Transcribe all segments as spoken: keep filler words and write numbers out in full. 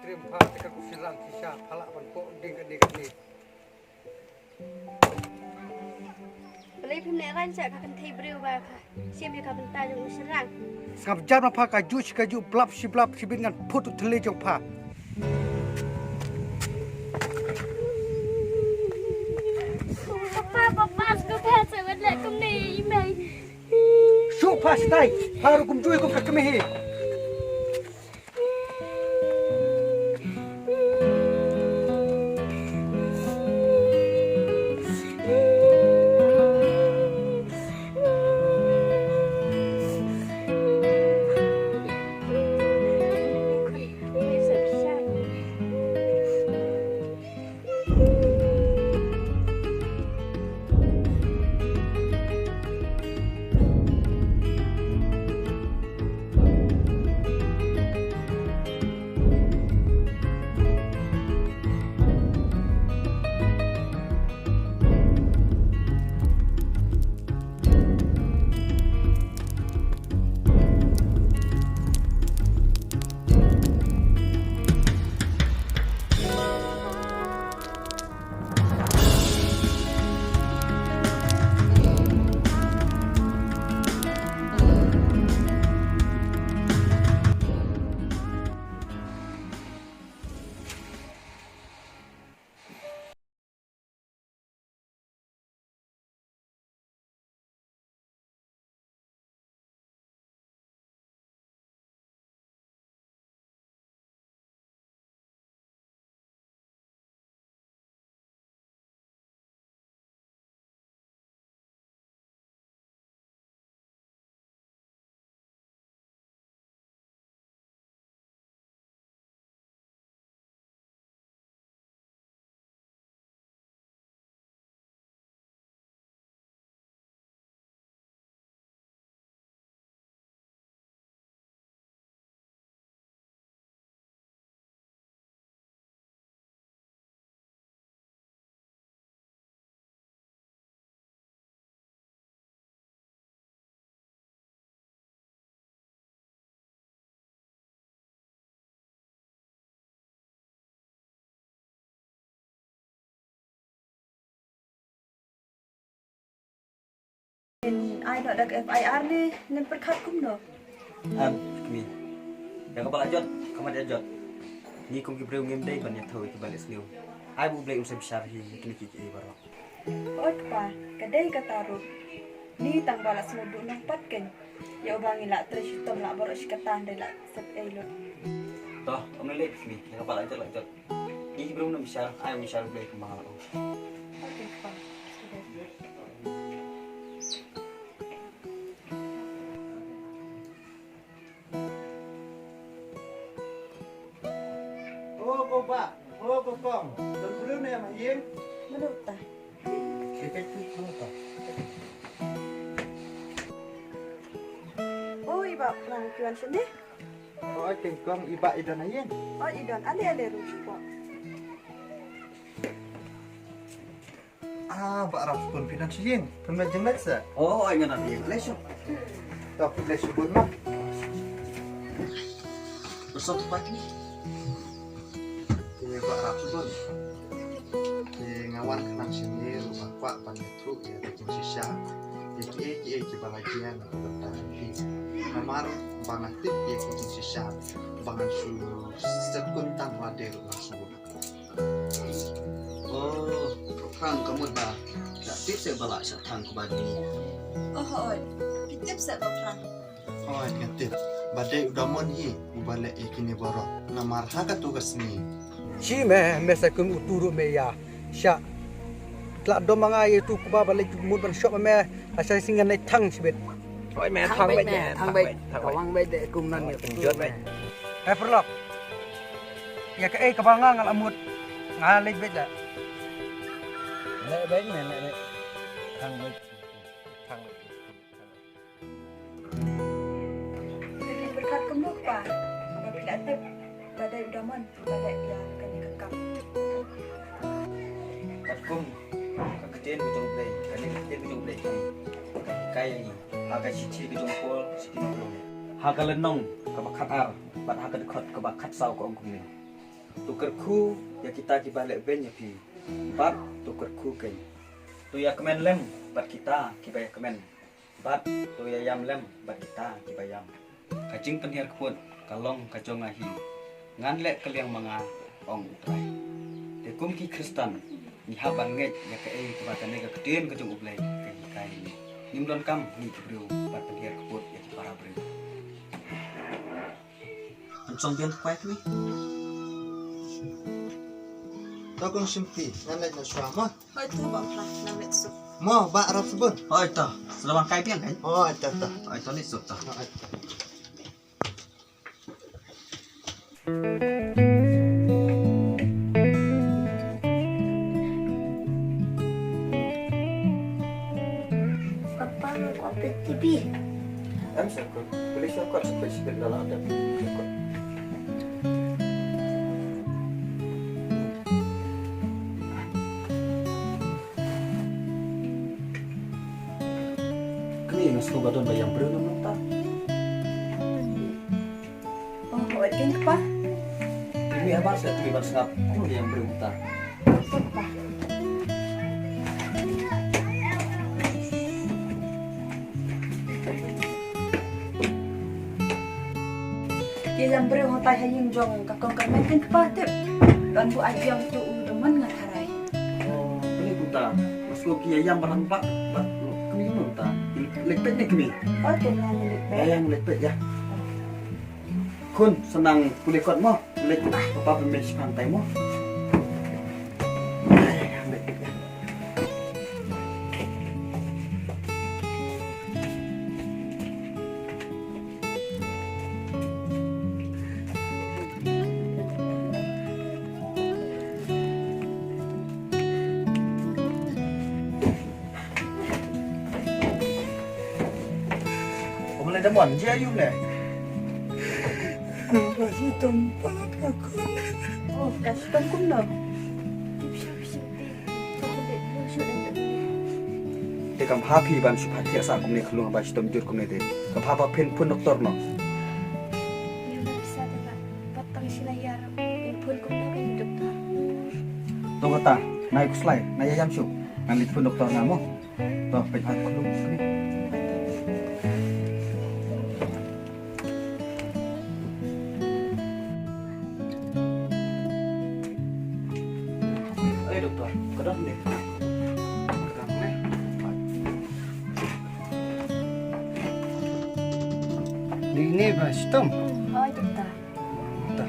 Trim pha te ka ku shynrang shisha pha lah ban pok ding kane kane. Balei phim leh rang sha ka kynthei briew ba ka shim ïa ka bynta jong u shynrang. Sngap jar na pha ka ju shi ka ju blap shi blap shi bit ngan phut u thylli jong pha. Papa, papa, sngap jar sa wat leh kumne ïa i mei. Shu pha stai, pha ruh kumjuh kum ka kmie hi. Ai noh da ka F I R ne ngin pyrkhat kumno? Em, kmie. Da kaba la jot, ka mat ïa jot. Ngi kum ki briew ngim dei ban ïathuh ïa kiba leh sniew. Ai ba U Blei un sa bishar hi ïa kine kiei kiei baroh. Oi kpa, ka dei kata ruh. Ni tang ba la sngewduh nongpat kein. Ïa uba ngi la trei shitom la baroh shi katta dei la sep ei lut. To, ym lei lei kmie. Da kaba la jot la jot. Ngi ki briew ngim bishar, ai bishar U Blei kumba nga la ong. Oi kpa. O ko bah, o ko kong, don briew ne em ha ïing? Mano ta? Oi bah, nang kiwan sini? Oi kong, i bah i don ha ïing? Oi i don, ale ale ruh shuwa. Ah, bah Rapskun, phi don sha ïing. Phin leit jingleit sa? O, ai ngan leit ïing. Leit shuh. To, phi leit shuh bun ma. Bersatu pagi. Ïa bah Rapskun. Ïa nga wan khnang shane ruh nga kwah ban ïathuh ïa ka jingshisha. Ïa kiei kiei kiba la jia na ka bynta jong phi. Namar ba nga tip ïa ka jingshisha ba ngan shu set kuntang lade ruh ngan shu. Oh, Phrang ka mut ba. Ka tip se ba la shah thang kaba dei. Oh, hooid. Phi tip se ba Phrang. Hooid, nga tip. Ba dei u Damon hi uba leh ïa kine baroh. Namar ha katu ka sngi. Shi me, me sa kum utu ruh me ïa. Shah. Tla dom ma nga ïa utu kaba ba leh mut ban shop me. Asha sing ngan leit thang shibit. Oi me thang beit me, thang beit. Ka wang beit de kum nan ïa. Jot beit. Hei paralok. Ïa kaei kaba nga nga la mut. Nga leit beit la. Leit beit me, leit beit. Thang beit. Thang beit. Phi pyrkhat kumno kpa? Haba phi la tip ba dei u Damon. Ba leh ïa kane ka kam. Katkum ka ktien ka jong U Blei, kane ka ktien ka jong U Blei ka hikai ïa ngi ha ka shithi ka jong u Paul sha ki nong Rom, ha ka lynnong kaba khatar bad ha ka dkhot kaba khatsaw ka ong kumne. To kyrkhu ïa kita kiba leh beiñ ïa phi, bad to kyrkhu keiñ. To ïakmen lem bad kita kiba ïakmen, bad to ïaiam lem bad kita kiba ïam. Ka jingpynhiar kput ka long ka jong nga hi, ngan leh kylliang ma nga, ong U Trai. Te kum ki Khristan, ngi hap ban ngeit ïa kaei kaba kane ka ktien ka jong U Blei ka hikai ïa ngi. Ngim donkam ngi ki briew ban pynhiar kput ïa ki para briew. Yn song biang kwai kmie. To kong Shimpi, ngan leit noh shuwa mo. Hoi to, Bah Phla, ngan leit suk. Mo, Bah, rap sabun. Hoi to, selamat kai biang kan? Hoi to, to. Hoi to, leit suk to. Hoi to. Papa, nga kwah peit T V. Em, sa kot. Boleh sa kot, sa peit sipit dalam ada. Sa kot. Kane nga sngewbha don ba ïam briew na mynta. Oh, wat kin kpa. Ini apa sa tu ban sngap. Kane ïam briew mynta. Kpa. Ki ïam briew hangtai ha ïing jong ka kong Karmen kin kpa tip. Ban buh ai biang tu u da man nga tharai. Oh, kane kumta. Mas ko ki ïam barang bak, bak kane kumta. Lek pet ne kane. Oh, te nga lek pet. Ïa, ïa, lek pet ïa. Khun, sa nang pule kot mo. Lek ah, papa pynmih shipang tai mo. Ïa, ïa, lek pet ïa. Kum lei da mon, jia ïu lei. Ka shitom palat ka khun. Oh, ka shitom kumno? Te kam bha phi ban shu phat thiah sah kumne khlung ba shitom jur kumne te. Kam bha ba phin phone doktor noh. Ïa ba pisa te ba. Ba tang shi la ïar. Phin phone kumno ka ïa doktor. To kata, nai khuslai, nai ïa ïam shuh. Ngan leit phone doktor nga mo. To, peit ha khlum skri. Oi, doktor, ka don ne? Ka don ne? Ni, ni ba shitom. Oi, doktor. Ta.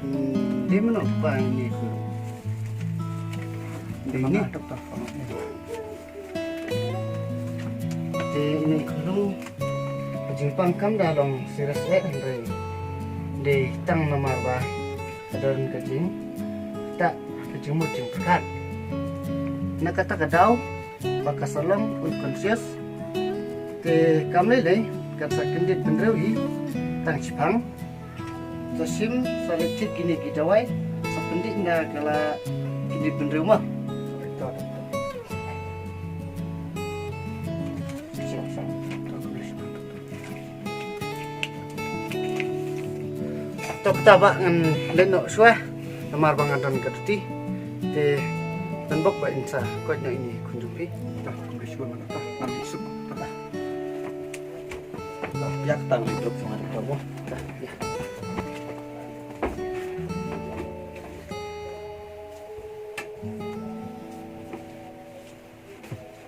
Hmm, di mano ba ini ko? Di ini. Te ini khlung ka jingpang kam da long serious eh, hynrei dei tang namar ba ka don ka jingtah, ka jingmut jingpyrkhat. Na kata ka daw ba ka sa long unconscious, te kam lei lei kan sa kyndit bynriew hi tang shipang. Sa shim, sa leit thied kine ki dawai, sa pyndih na ka la kine bynriew ma. To kata ba ngan leit noh shuwa, namar ba ngan don ka duty. Te ngan bok ba in sa koit noh ine khun jong phi. To, khublei shibun, to, ngan suk, to. Ïa ka tang leit drop sha nga doktor mo.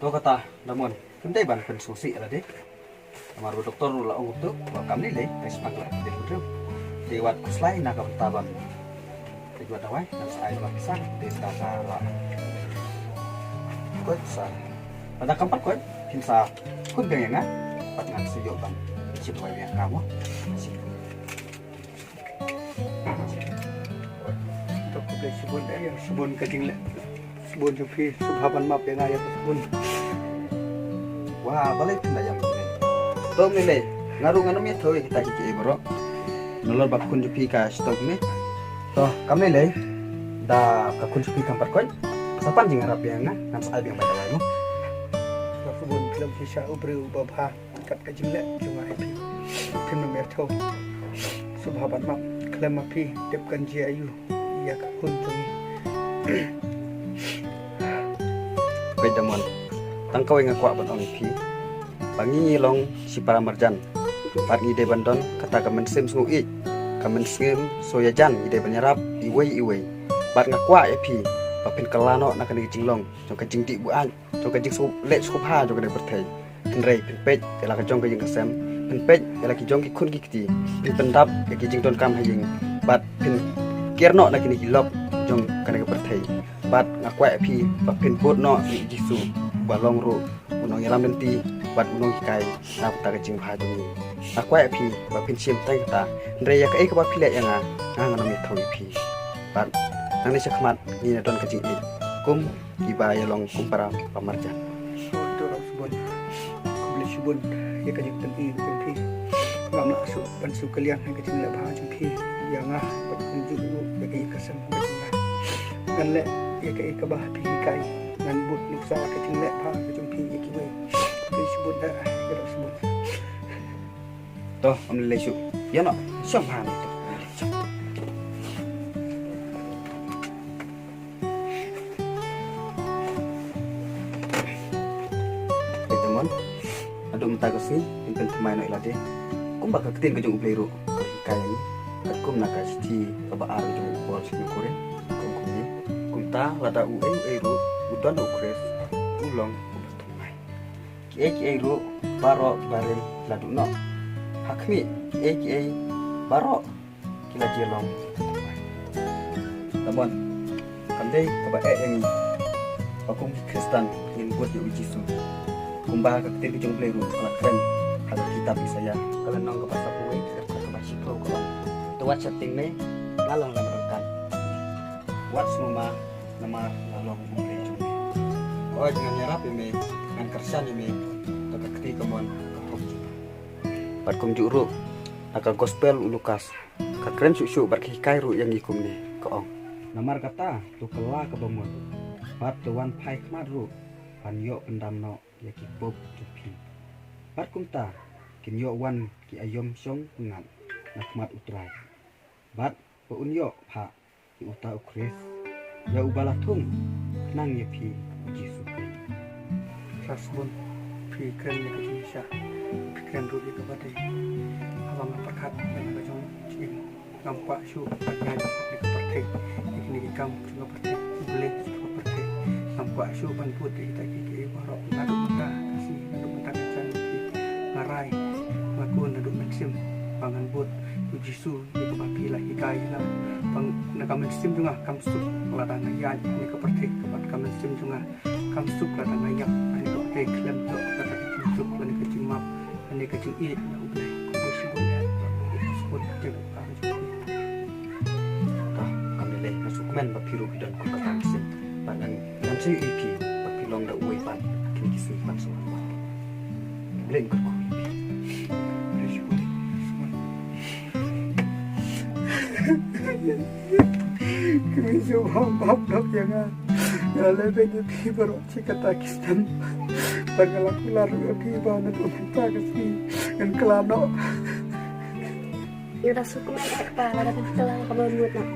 To kata, Damon, kynthei ban pynsngewsih ïa lade. Namar ba doktor u la ong ruh ba kam lei lei, tang shipang la dei ruh. Te wat khuslai na ka bynta ban Te wat dawai, ngan sa ai ba pisa, te sa ka la. Koit sa. Lada kam pat koit, phin sa khut biang ïa nga, bad ngan sa ïoh ban shim dawai biang ïa ka mo. To khublei shibun, eh, shibun ka jingleh. Shibun jong phi, sngewbha ban map ïa nga ïa ka shibun. Wah, balei phin da ïam kumne? To, ym lei lei. Nga ruh ngan ym ïathuh ïa kita kiei kiei baroh. Nalor ba khun jong phi ka shitom kumne. To, kam lei lei. Da ka khun jong phi kam pat koit, sa pan jingïarap biang, nga ngan sa ai biang ba dawai mo. Nga bun khlem shisha u briew uba bha. Kat ka jingleh jong nga ïa phi, phim nym ïathuh. Sngewbha ban map, khlem ma phi tip kan jia aïu ïa ka khun jong ngi. Peit Damon, tang kawei nga kwah ban ong ïa phi ba ngi ngi long shi para marjan, bad ngi dei ban don kata ka mynsiem sngewbha, ka mynsiem sngewbha jan, ngi dei ban ïarap iwei iwei. Bad nga kwah ïa phi ba phin kylla noh na kane ka jinglong jong ka jingdih buaid, jong ka jingsngewleh sngewbha jong kane ka pyrthei. Hynrei phin peit ïa la ka jong ka ïing ka sem, phin peit ïa la ki jong ki khun ki kti, phin pyndap ïa ki jingdonkam ha ïing, bad phin kiar noh na kine ki lok jong kane ka pyrthei. Bad nga kwah ïa phi ba phin bud noh ïa u Jisu, ba long ruh u nongïalam lynti bad u nonghikai na bynta ka jingbha jong ngi. Nga kwah ïa phi ba phin shim tang kata, hynrei ïa kaei kaba phi leh ïa nga, nga ngan ym ïathuh ïa phi. Bad nangne shakhmat ngin ïa don ka jingïeit kum kiba ïa long kum para ba marjan. Khublei shibun ïa ka jingpyni jong phi. Ngam lah shuh ban shu kylliang ïa ka jingleh bha jong phi ïa nga, bad kumjuh ruh ïa ka ïing ka sem ka jong nga. Ngan leh ïa kaei kaba phi hikai, ngan bud nuksa ka jingleh bha ka jong phi ïa kiwei. Khublei shibun, eh, ïaroh shibun. To, ym lei lei shuh. Ïa noh, shong bha noh to. Peit Damon, haduh mynta ka sngi phin pynthymmai noh ïa lade, kumba ka ktien ka jong U Blei ruh ka hikai ïa ngi, katkum na ka shithi kaba ar jong u Paul sha ki Korinth, ka ong kumne: Kumta lada uei uei ruh u don ha u Khrist, u long uba thymmai. Kiei kiei ruh baroh barim la duh noh. Ha khmih, kiei kiei baroh ki la jia long. Damon, kam dei kaba eh ïa ngi ba kum ki Khristan ngin bud ïa u Jisu, kumba ka ktien ka jong U Blei ruh ka la kren ha ka kitab Isaïah, ka lynnong kaba saphew wei, ka dkhot kaba shiphew, ka ong: To wat sheptieng me, nga long lem ryngkat. Wat sngewma, namar nga long U Blei jong me. Hooid, ngan ïarap ïa me, ngan kyrshan ïa me, to ka kti kamon ka pop jong me. Bad kumjuh ruh na ka Gospel u Lukas, ka kren shuh shuh bad ka hikai ruh ïa ngi kumne, ka ong: Namar kata to kylla kaba mut, bad to wan phai khmat ruh ban ïoh pyndam noh ïa ki pop jong phi. Bad kumta kin ïoh wan ki aïom shong pyngngad na khmat U Trai, bad ba un ïoh phah ïa uta u Khrist, ïa uba la thung khnang ïa phi, u Jisu Khrist. Klas bun, phi kren ïa ka jingshisha, phi kren ruh ïa kaba dei. Haba nga pyrkhat ïa la ka jong jingim, ngam kwah shuh ban ïaid ïa ka pyrthei, ïa kine ki kam jong ka pyrthei, u blei jong ka pyrthei. Ngam kwah shuh ban bud ïa kita kiei kiei baroh. Naduh mynta ka sngi, naduh mynta ka jan, nga rai, nga khun naduh mynsiem ba ngan bud ïa u Jisu. Ïa kaba phi la hikai ïa nga, ba na ka mynsiem jong nga kam suk lada nga ïaid ha kane ka pyrthei, bad ka mynsiem jong nga kam suk lada nga ïap ha kane ka pyrthei khlem ïoh kata ka jingsuk lane ka jingmap lane ka jingïeit na U Blei. Khublei shibun, eh, khublei shibun, eh, ka jong phi. Ka kam lei lei, nga sngewkmen ba phi ruh phi don kum kata ka mynsiem. Bad ngan, ngan sa ïohi ïa phi ba phi long da uwei pat ha kine ki sngi ban sa wan. Khublei, nga kyrkhu ïa phi. Khublei shibun, shibun. Khublei shibun, bap, bap ïa nga. Nga la leh beiñ ïa phi baroh shi katta ki snem. Bad nga la kular ruh ïa phi ba naduh mynta ka sngi ngan kylla noh. Nga da sngewkmen eh kpa, lada phi kylla kaba mut noh.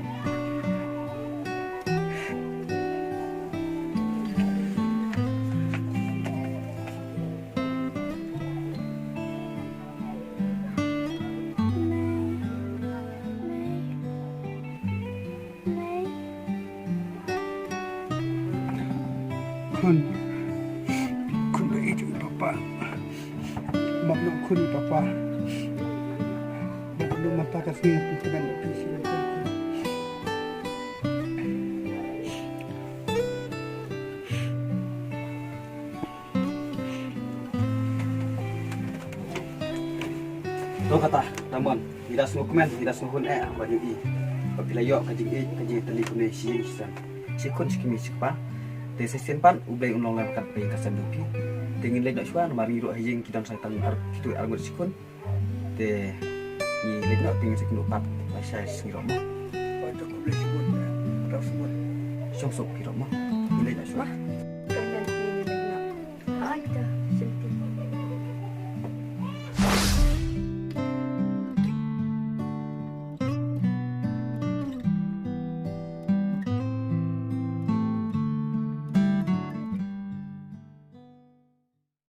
Khun, khun ba ïeit jong i papa. Map noh khun i papa. Naduh mynta ka sngi nga pyntngen ïa phi shi lynter. To kata, Damon, ngi da sngewkmen, ngi da sngewhun eh, ban ïohi ba phi la ïoh ka jingïeit, ka jingïatylli kumne shi ïing shi sem, shi khun shi kmie shi kpa. Te sa shisien pat U Blei un long lem ryngkat bad ïing ka sem jong phi. Te ngin leit noh shuwa namar ngi ruh ha ïing ki don sa tang ar, kito ar ngut shi khun. Te ngi leit noh te ngin sa ïakynduh pat lashai sngi ruh mo. Shong suk phi ruh mo. Ngin leit noh shuwa.